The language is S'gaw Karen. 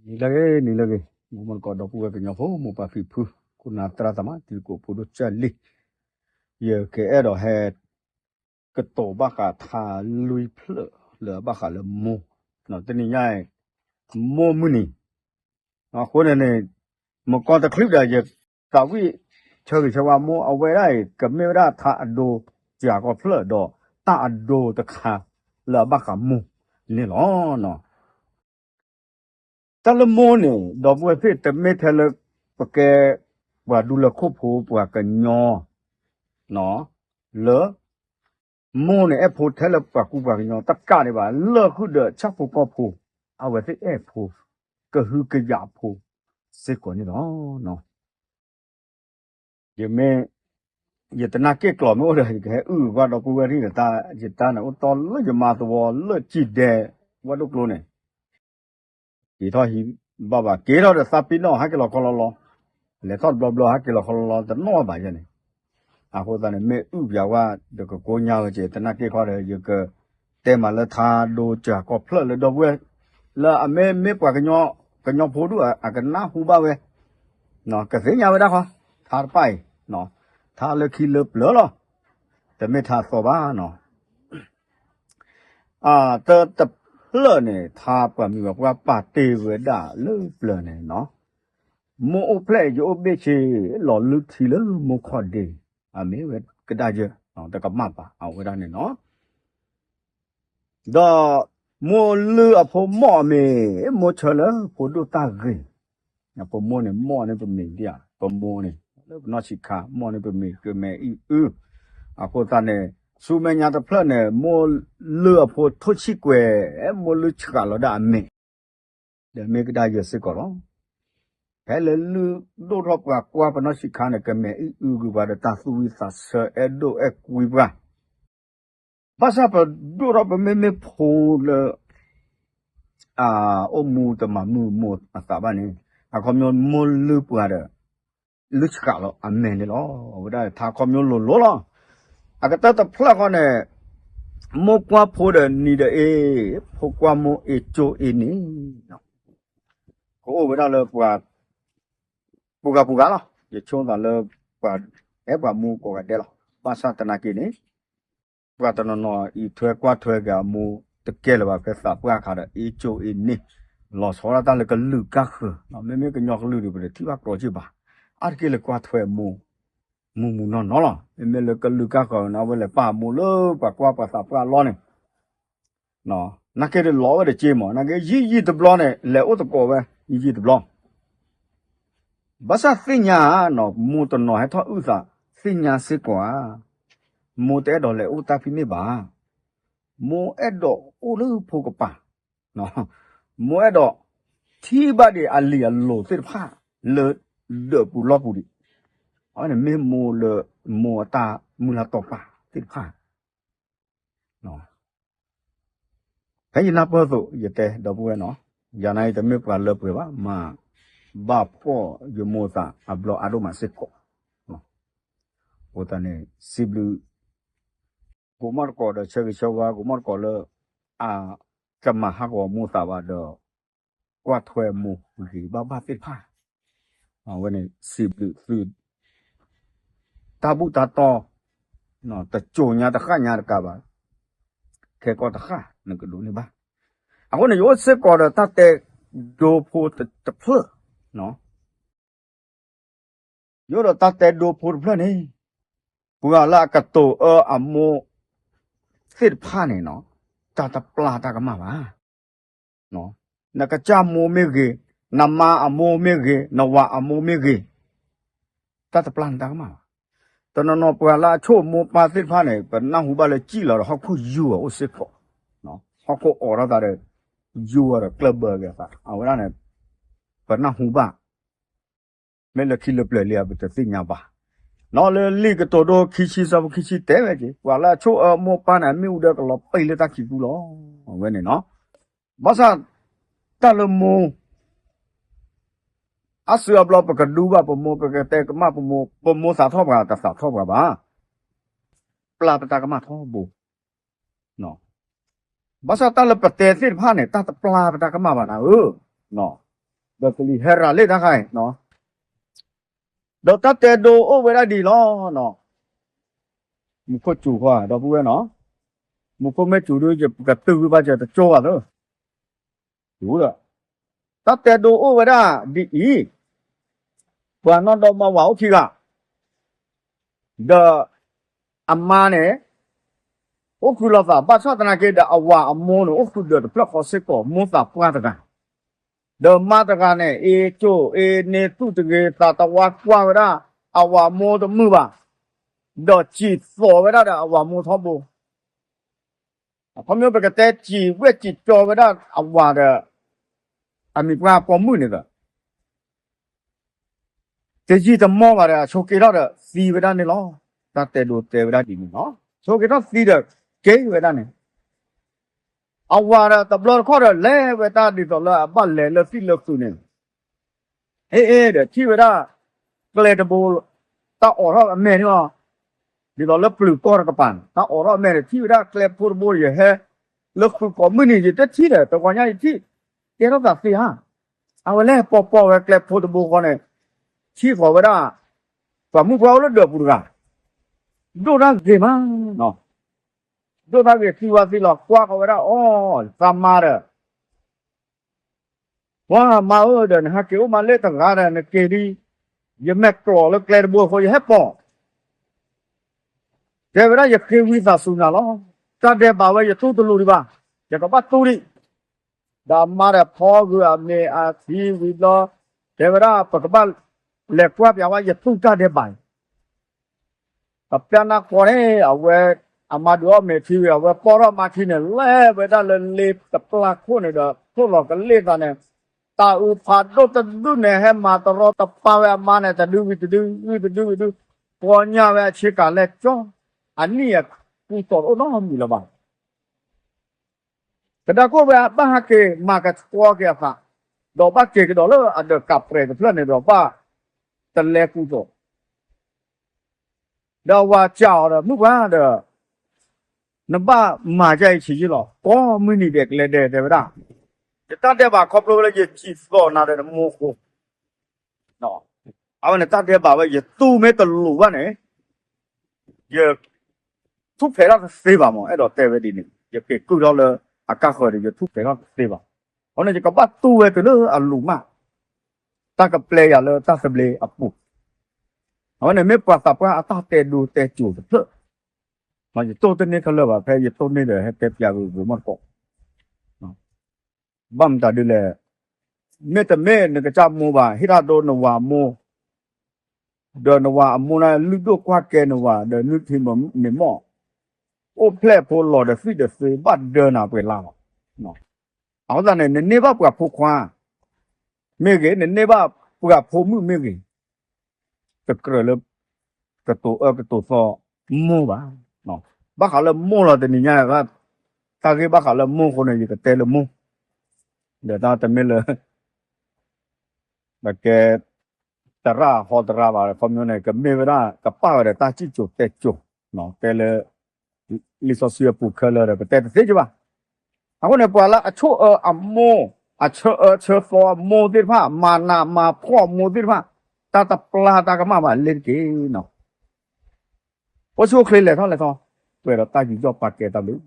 နံၤလၢအဂ့ၤ နံၤလၢအဂ့ၤ မုၢ်မုၢ်ကီး ဒီပုၢ်ဝဲၢ်ကညီဖိ မိၢ်ပၢ်ဖံဖု ခိၣ်နၢ်သရၣ်သမါ တံၤသကိးဖိဒိၣ်ကၢ်လံၤ, ယကအဲၣ်ဒိးဟဲ ကတိၤဘၣ်ဃးထါလွံၢ်ဖျၢၣ်လၢအဘၣ်ဃးလၢမိၢ်, တနံၤညါအံၤ မိၢ်မုၢ်နံၤ, အဃိန့ၣ်န့ၣ် မုၢ်ကီၢ်တချုးဒီး ယသးဝံၣ် ဆၢဂ့ၤဆၢဝါမိၢ် အဝဲဒၣ်အံၤ ကမ့ၢ်ဝဲဒၣ်ထါအဒိ စှၤကီၢ်ဖျၢၣ်ဒီး တၢ်အဒိတခါလၢအဘၣ်ဃးမိၢ်န့ၣ်လီၤ. တၢ်လၢမိၢ်န့ၣ် ဒီပုၢ်ဝဲၢ်သ့ၣ် တမ့ၢ်ထဲလၢ ပကဲပှၤဒူလၢခိၣ်ဖိပှၤကညီ လၢ မိၢ်န့ၣ် အဲၣ်ဖိထဲလၢပှၤကူပှၤကညီတကးဒံးဘၣ် လၢာ်ဃုာ်ဒီးဆၣ်ဖိကီၢ်ဖိ အဝဲသ့ၣ်အဲၣ်ဖိ ကဟုကယာ်ဖိ စ့ၢ်ကီးန့ၣ်လီၤ. ယမ့ၢ် ယတနာ်က့ၣ်ကျီၤမ့ၢ်အိၣ်ဒီး ယကဟဲအုၣ်ဘၣ်ဒီပုၢ်ဝဲၢ်သ့ၣ်န့ၣ် ယတၢ်န့ၣ် အိၣ်တီလၢယမါသဝီလၢကံၣ်ဒဲ ဝဲဒိၣ်ကျိန့ၣ် က့ၤထီၣ်ဟံးဘၣ်ဘၣ် က့ၤထီၣ်ဒီးသးပ့ၤနီၣ် ဟဲက့ၤလီၤခီလီၤလီၤ, လဲၤထီၣ်တဘျီဘျီ ဟဲက့ၤလီၤခီလီၤလီၤ တနီၣ်ဘၣ်ယဲန့ၣ်, အဃိသတးန့ၣ် မ့ၢ်အုၣ်ပၠးဝဲဒီးကကိးညါဝဲက့ၤ တနာ်က့ၣ်ခီဒီး ယကတဲမးလၢထါဒိစှၤကီၢ်ဖျၢၣ်လၢဒီပုၢ်ဝဲၢ် လၢအမ့ၢ်မ့ၢ်ပှၤကညီ ကညီဖိဒူၣ်အကနၢ်ဟူဘၣ်ဝဲ ကသ့ၣ်ညါဝဲဒၣ်ဃီ ထါတဖၣ်အံၤ ထါလၢခံလၢပျၢၤလီၤ, တမ့ၢ်ထါသီဘၣ်နီၤ. တၢ်တဖျၢၣ်န့ၣ် ထါပှၤမုၢ်ပှၤပှၢ်ပာ်တ့ၢ်ဝဲဒၣ်လၢပျၢၤန့ၣ်နီၤ, မိၢ်အိၣ်ဖျဲၣ်ယအိၣ်ဘ့ၣ်ဆ့ လီၤလုၢ်ထံလၢမိၢ်ခီၣ်ဒ့, အမ့ၢ်ဝဲကဒါယၢ် တကမၣ်ဘၣ် အဝဲဒၣ်န့ၣ်နီၤ. ဒီးမိၢ်လုၢ်အဖိမီၢ်အမ့ၢ် မိၢ်ဆၢလၢဖိဒိၣ်တၢ်ဂ့ၤ, ပမိၢ်န့ၣ် မီၢ်န့ၣ်ပမ့ၢ်ဒ်ဧါ, ပမိၢ်န့ၣ် လၢပနီၢ်ဆံးခါ မီၢ်န့ၣ်ပမ့ၢ်ကမဲအံၣ်အု, အဃိသတးန့ၣ် ဆူမဲာ်ညါတဖျၢၣ်န့ၣ် မိၢ်လုၢ်အဖိထိၣ်ဆံၣ်ကွဲၤ, မိၢ်လုၢ်ဆှးလီၤဒၣ်အမဲာ်, ဒီးမ့ၢ်ကဒါယၢ်စ့ၢ်ကီးလီၤ. ဖဲလၢလုၢ်ဒိၣ်ထီၣ်ပှၤကွၢ်ပနီၢ်ဆံးခါန့ၣ် ကမဲအံၣ်အုကွံာ်ပှၤဒီးတၢ်သူၣ်ဝံၣ်သးဆၢအဲၣ်ဒိၣ်အဲၣ်ကွံပှၤ ဘၣ်ဆၣ်ပဒိၣ်ထီၣ်ပမ့မ့ၢ်ဖိလၢ အိၣ်မူတမၤမုာ်မိၢ်အသးဘၣ်န့ၣ် အခီပညီမိၢ်လုၢ်ပှၤဒီး လုၢ်ဆှးလီၤအမဲာ်န့ၣ်လီၤ. အဝဲဒၣ်ထါခီပညီလိၤလိၤလီၤ. အကတၢၢ်တဖျၢၣ်ဃီန့ၣ် မိၢ်ကွၢ်ဖိဒီးနံၤဒီးအ့, ဖိကွၢ်မိၢ်အ့ကၠိအ့နံၤ, ကအိၣ်ဝဲဒၣ်လၢပှၤ ပူၤဂၤပူၤဂၤလီၤ. ယဆိသးလၢပှၤ အဲၣ်ပှၤမူကိးဂၤဒဲးလီၤ. ဘၣ်ဆၣ်သနာ်က့န့ၣ် ပှၤတနီၤနီၤအံးထွဲကွၢ်ထွဲက့ၤအမိၢ်တကဲလၢၤဘၣ် ဖဲသးပှၢ်အခါဒီး အ့ကၠိအ့န့ၣ် လီၤဆီဒၣ်တၢ်လၢကလုာ်ကၢ်ဃၢၤ, မ့မ့ၢ်ကညီကလုာ်ဒီး ပတထံၣ်ဘၣ်ကျိာ်က့ၢ်ဘၣ်, အါတက့ၢ်လၢကွၢ်ထွဲမိၢ် မုၢ်မုၢ်နီၢ်နီၢ်လီၤ. မ့မ့ၢ်လၢကလုာ်ကၢ်ဃၢၤန့ၣ် အဝဲလဲၤပာ်အမိၢ်လၢပှၤကွၢ်ပှၤသးပှၢ်အလီၢ်န့ၣ် နာ်က့ဒီးလီၤဝဲဒီးက့ၢ်မး, နာ်က့ယံာ်ယံာ်တဘျီန့ၣ် လဲၤအိၣ်သကိးဝဲ ယံာ်ယံာ်တဘျီ. ဘၣ်ဆၣ်သ့ၣ်ညါဧါ, မိၢ်တနီၤဟဲထီၣ်အုၣ်သး သ့ၣ်ညါစ့ၢ်ကီးဧါ, မိၢ်တအဲၣ်ဒိးလဲၤအိၣ်တၢ်ဖဲန့ၣ်ဘၣ်. မိၢ်အဲၣ်ဒိးအိၣ်လၢဖိကပၤ, မိၢ်အဲၣ်ဒိးထံၣ်ဘၣ်ဒံးအလံာ်အလိၤသ့ၣ်တဖၣ် လၢဒၢးပူၤလီၢ်ပူၤဒံး, အဝဲန့ၣ်မ့ၢ်မိၢ်လၢ မိၢ်အတၢ်မုၢ်လၢ်တီၢ်ပာ်သ့ၣ်တဖၣ် ဖဲယနၢ်ပၢၢ်အသိး ယတဲဒီပုၢ်ဝဲၢ်နီၤ, ယၤနာ်အံၤတမ့ၢ်ပှၤလၢပှဲၤဘၣ်, မၤဘၣ်ဖှီၣ်ယမိၢ်သးအဘျီအါဒိၣ်မးစ့ၢ်ကီး. အဃိသတးန့ၣ် စံးဘျုး ကိးမီၣ်တကိးဒီးဆၢဂ့ၤဆၢဝါ ကိးမီၣ်တကိးလၢ အတမၤဟးဂီၤမိၢ်သးဘၣ်ဒီး ကွၢ်ထွဲမိၢ်ဂ့ၤဘၣ်ဘၣ်သ့ၣ်တဖၣ်, အဝဲန့ၣ်စံးဘျုးသု တၢ်ဘူၣ်တၢ်တီ တစိၤညါတဃၣ်ညါတကးဘၣ်, ခဲကီၢ်တဃၣ်နကဒိးန့ၢ်ဘၣ်. အဃိန့ၣ် ယအိၣ်စ့ၢ်ကီးဒီးတၢ်တဲဒိဖိတဖျၢၣ်, ယအိၣ်ဒီးတၢ်တဲဒိဖိတဖျၢၣ်န့ၣ်, ပှၤလၢအကတိၤအၢအမိၢ်သ့ၣ်တဖၣ်န့ၣ်နီၤ, တၢ်တပျၢ်တၢ်ကမၣ်ဘၣ်. နကစၢ်မိၢ်မ့ၢ်ဂ့ၤ, နမါအမိၢ်မ့ၢ်ဂ့ၤ, နဝၤအမိၢ်မ့ၢ်ဂ့ၤ, တၢ်တပျၢ်န့ၣ်တၢ်ကမၣ်ဘၣ်. တနီၤနီၤပှၤလၢအဆိၣ်မိၢ်ပၢ်သ့ၣ်တဖၣ်န့ၣ် ပနၢ်ဟူဘၣ်လၢစံၣ်လီၤဒီးဟီၣ်ခိၣ်ယူၤအီၤအိၣ်စ့ၢ်ကီး, ဟီၣ်ခိၣ်အိးထီၣ်သးဒီး ယူၤအီၤဒီးကျၢၢ်ဘၢက့ၤအသး အဝဲဒၣ်န့ၣ် ပနၢ်ဟူဘၣ် မ့ၢ်လၢခံလၢပျၢၤလံဧါ ပတသ့ၣ်ညါဘၣ်. နီၢ်လၢလံာ်ကတိၤဒိခံဆံဆၢဖိခံဆံတဲဝဲက့ၤ ပှၤလၢအဆိၣ်အၢမိၢ်ပၢ်န့ၣ် အမ့ၣ်အူဒၢကလီၤပံာ်လၢတၢ်ခံးပူၤလီၤ. အဝဲန့ၣ်နီၤ, ဘၣ်ဆၣ် တၢ်လၢမိၢ် အါစုအါဘျီပကဒူဘၣ်ပမိၢ် ပကတဲကမၣ်ပမိၢ် ပမိၢ်သးထီၣ်ပှၤတသးထီၣ်ပှၤဘၣ်. ပျၢ်ပတၢ်ကမၣ်ထီဘိ ဘၣ်ဆၣ်တၢ်လၢပတဲသ့ၣ်တဖၣ်န့ၣ် တၢ်တပျၢ်ပတၢ်ကမၣ်ဘၣ်နၤဧၢ, ဒီးကလံၤဟဲရၤလံတၢ်ခါအံၤ, ဒီးတၢ်တဲဒိအိၣ်ဝဲဒၣ်ဒ်အံၤလီၤ. မူခိၣ်စူၤဃီ ဒီပုၢ်ဝဲၢ်နီၤ, မူခိၣ်မ့ၢ်စူၤဒီး ယကတုၤဝံၤဘၣ် ယတကၠိဘၣ်သၢ ဒီး တၢ်တဲဒိအိၣ်ဝဲဒၣ်ဒ်အံၤ, ပှၤနီၢ်ဒီမါဝၤအိၣ်ခံဂၤ, ဒီးအမါန့ၣ် အိၣ်ဃုာ်လိာ်သးဘၣ်ဆၣ်သနာ်က့ဒီး အဝၤအမိၢ်န့ၣ် အိၣ်ဃုာ်ဒီးတဖျၢၣ်ဃီစ့ၢ်ကီး မိၢ်သးပှၢ်တဂၤ, ဒီးမါတဂၤန့ၣ် အ့ၣ်ကၠိၣ်အ့ၣ်န့ၢ်သူၣ်တဂ့ၤသးတဝါကွၢ်ဝဲဒၣ် အဝၤမိၢ်တမုာ်ဘၣ်, ဒီးစံၣ်သီၣ်ဝဲဒၣ်ဒီးအဝၤမိၢ်ထီဘိ အခီပညီပကတဲစံၣ်ဝဲစံၣ်ကၠီဝဲဒၣ်အဝၤဒီး အမံၤပှၢ်ပိာ်မုၣ်န့ၣ်ဒီး တယံာ်တမီၢ်ဘၣ်ဒီး အဆိးက့ၤထီၣ်ဒီး သံဝဲဒၣ်န့ၣ်လီၤ. တၢ်တဲဒိတဲဝဲဒၣ်ဒ်န့ၣ်လီၤ. ဆိးက့ၤထီၣ်သံဒီး က့ၤဝဲဒၣ်န့ၣ် အဝၤဒီးတဘျီတခီၣ်ဒီး လဲၤဝဲတၢ်ဒ်သိးလၢအဘၣ်လဲၤလၢသံၣ်လၢဃုာ်န့ၣ် အ့ၣ်အ့ၣ်ဒီးထံၣ်ဝဲဒၣ် ကျဲတဘိ တၢ်အိးထီၣ်အမဲာ်န့ၣ်လီၤ. ဒ်သိးလၢပျုၤကီၢ်တကပၤန့ၣ် တၢ်အိးထီၣ်အမဲာ်ဒီး ထံၣ်ဝဲဒၣ်ကျဲဖိတဘိ ယဟဲလၢဃုာ်ကိးမုၢ်နံၤ ယတထံၣ်ဒီး တဂီၤညါယထံၣ် ကဲထီၣ်သးသ့ဧါ. အဝဲလဲၤပိာ်ပိာ်ဝဲကျဲဖိတဘိဃီန့ၣ် ထံၣ်ဃီၤဝဲဒၣ် ပှၤမုၣ်ပှၢ်အိၣ်လၢဒၢးပူၤတဂၤ ဒိၣ်တၢ်ဂ့ၤမး ဒိၣ်တၢ်ဂ့ၤသံဝဲသံလီၤ ကွၢ်ဃီၤဝဲဒၣ်အီၤ သးမါဒီး ပှၤမါဧၢဒီး နဟဲက့ၤအိၣ်မးလၢတဂၤဒီး နက့ၤဒ် ယမဲာ်ကျိးလၢကျဲတဘိအဃိ ယဟဲပိာ် တဲဝဲဒၣ်ယဃ့ဝံသးစူၤနၤလီၤ. တၢ်ဒဲးဘးဝဲယတူၢ်တလိၤဒံးဘၣ်, ယကဘၣ်တူၢ်ဒံး, ဒီးအမါဒီးဖီဂုာ်အမဲာ်အထံဝံၤဘျီ, တဲဝဲဒၣ်ပကဘၣ်လဲၤကွၢ်ပျးဝဲယတူၢ်တၢ်ဒဲးဘးအံၤ, ကပျၢ်နၢ်ကီန့ၣ် အဝဲ အမါဒုးအီၣ်မဲာ်ထံဝံၤ အဝဲပီၢ်ထီၣ်မါထံန့ၣ် လဲၤဝဲဒၣ်လၢလ့တပျၢ်ခိၣ်န့ၣ်ဒီး ထိၣ်လီၤကလ့ၢ်သးန့ၣ်, တၢ်အုးဖးဒိၣ်တဒုန့ၣ် ဟဲမၤတရီတပါဝဲအမါန့ၣ် တဒုဝံၤတဒု ဝံၤတဒုဝံၤတဒု, ပီညါဝဲအဆ့ကၤလဲၢ်ကၠီ, အနံၣ်အကူသိးတအိၣ်နီတမံၤလၢၤဘၣ်. ကဒါကအိၣ်ဝဲဘၣ်ဟဲက့ၤမၤကဆှီက့ၤအသး, ဒီးဘၣ်က့ၤကဒီးလၢအဒၢးကးပြဲးတဖျၢၣ်န့ၣ်ဒီးဘၣ်တလဲကူသိး, ဒီးအဝၤစံးအီၤဒီး မုၣ်ပှၢ်ဒီး နဘၣ်မၤဒ်အံၤဆံးယံာ်လီၤ, ကိးမုၢ်နံၤဒဲးကလဲၤဒဲးတဲဝဲဒၣ်, ယတၢ်ဒဲးဘးခီဖျိလၢ ယစံၣ်သီၣ်နၤဒီးနမိၢ်အဃိ အဝဲန့ၣ်တၢ်ဒဲးဘးဝဲ ယတူၢ်မ့ၢ်တလိၤဘၣ်န့ၣ် ယထူၣ်ဖျဲးထီၣ်တသ့ဘၣ်မး, အဲၣ်ဒိးတဲဝဲဒ်န့ၣ် ယက့ၤကုၢ်ထီၣ်လၢအကါဃၢၤဒီး ယထူၣ်ဖျဲးထီၣ်တသ့ဘၣ်. အဃိန့ၣ် ယကဘၣ်တူၢ်ဝဲတုၤလၢအလိၤမး, တၢ်ကပျဲယၤလၢတၢ်သဘျ့အပူၤ, အဝဲန့ၣ်မ့ၢ်ပှၤသးပှၢ်အတၢ်တဲဒိတဲစိၤတဖျၢၣ်, ယတိၢ်တန့ၢ်ခဲလၢာ်ဘၣ်, ဖဲယတိၢ်န့ၢ်ဒီး ဟဲတဲပျးဂ့ၤဂ့ၤမီၢ်တကိး ဘၣ်မတၤဒ်လဲၣ်, မ့တမ့ၢ်နကစၢ်မိၢ်ဘၣ် ဟ့ၣ်တၢ်ဒိနဝၤအမိၢ်, ဒီးနဝၤအမိၢ်န့ၣ် လုၢ်ဒိၣ်ကွၢ်ကဲနဝၤ ဒီးနုၢ်ထံမ့ၢ်မီၢ်, အိၣ်ဖျဲၣ်ဖိလီၤဒီးသွံၣ်ဒီးသ့ ဘၣ်ဒၢနၤပှဲၤလါလီၤ. အဃိသတးန့ၣ် နန့ၢ်ဘၣ်ပှၤဖိခွါမ့ၢ်ဂ့ၤ, နန့ၢ်ဘၣ်ပှၤဖိမုၣ်မ့ၢ်ဂ့ၤ, တကြၢးလၢ ကတိၤအၢကတိၤသီမိၢ်ဘၣ်. ဘၣ်ဃးလၢမိၢ်လီၤတနံၤညါ, တၢ်ဂ့ၢ်ဘၣ်ဃးလၢမိၢ်အဃိန့ၣ် ယကတဲလၢမိၢ်, ဒီးတၢ်တမ့ၢ်လၢ ပကဲ သရၣ်ဟီသရၣ်ဘၣ်, ခီပညီန့ၣ် ကမ့ၢ်ဝဲဒၣ် ကပာ်ဝဲဒီးတၢ်စံၣ်စိၤတဲစိၤ, တဲလၢ လံာ်စီဆှံအပူၤခဲလၢာ်ဒီး ပတဲတသ့ကဘၣ်. အဃိန့ၣ် ပှၤလၢအဆိၣ်အၢအမိၢ်, အဆၢအၢဆၢသီအမိၢ်သ့ၣ်တဖၣ်, မၤနးမၤဖှီၣ်အမိၢ်သ့ၣ်တဖၣ်, တၢ်တပျၢ်တၢ်ကမၣ်ဘၣ်လ့ၤတက့ၢ်. အိၣ်ဆူၣ်အိၣ်ချ့လဲၤထီၣ်လဲၤထီ, ပှဲၤဒီးတၢ်ယူးယီၣ်ပာ်ကဲတၢ်ဘျုး